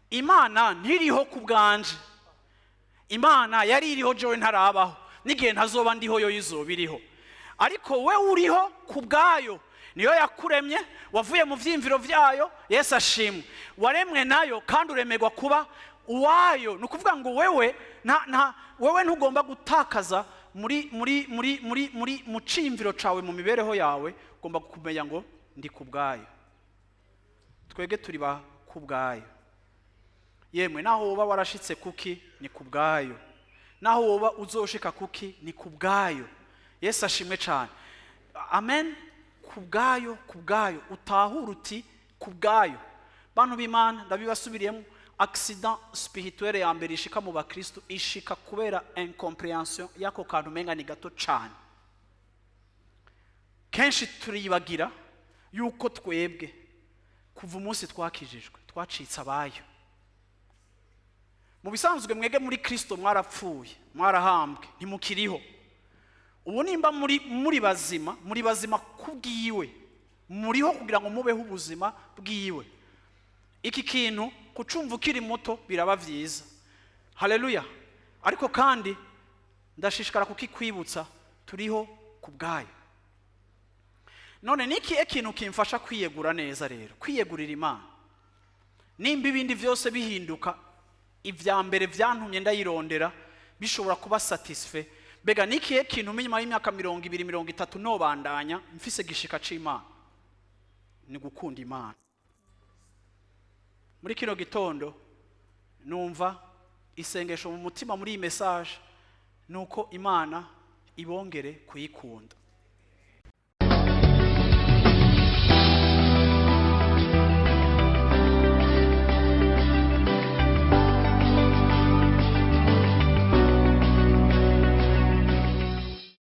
Imana ntiriho ku bwanje. Imana yari iriho jewe ntarabaho, n'igihe ntazoba ndiho yo izoba iriho. Ariko we uriho ku bwayo, niyo yakuremye, wavuye mu vyiyumviro vyayo. Yesu ashimwe. Waremwe nayo kandi uremerwa kuba uwayo. Ni ukuvuga ngo wewe nta wewe ntugomba gutakaza muri mu ciyumviro cawe, mu mibereho yawe. Ugomba kumenya ngo ndi ku bwayo. Twebwe turi ba ku bwayo. Yemwe, naho woba warashitse kuki, ni ku bwayo. Naho woba uzoshika kuki, ni ku bwayo. Yesu ashimwe cyane. Amen. Ku bwayo, ku bwayo. Utahura uti ku bwayo. Bantu b'Imana, ndabibasubiriyemo, accident spirituelle ya mbere ishika mu bakristo ishika kubera incompréhension y'ako kantu umenga ni gato cyane. Kenshi turibagira yuko twebwe kuva umunsi twakijijwe twacitse abayo. Mu bisanzwe mwege muri Kristo mwarapfuye, mwarahambwe, ntimukiriho. Ubu nimba muri bazima, muri bazima kubwiwe. Muriho kugira ngo mubeho ubuzima bwiwe. Iki kintu kucumva ukiri muto biraba byiza. Haleluya. Ariko kandi ndashishikara kukikwibutsa, turiho ku bwayo. None niki ikintu kimfasha kwiyegura neza rero, kwiyegurira Imana, nimba ibindi byose bihinduka, ibya mbere byantumye ndayirondera bishobora kuba satisfait? Mbega nikihe kintu nyuma y'imyaka 20, 30 nobandanya mfise gishika c'Imana? Ni gukunda Imana. Muri kino gitondo numva isengesho mu mutima muri iyi message, ni uko Imana ibongere kuyikunda.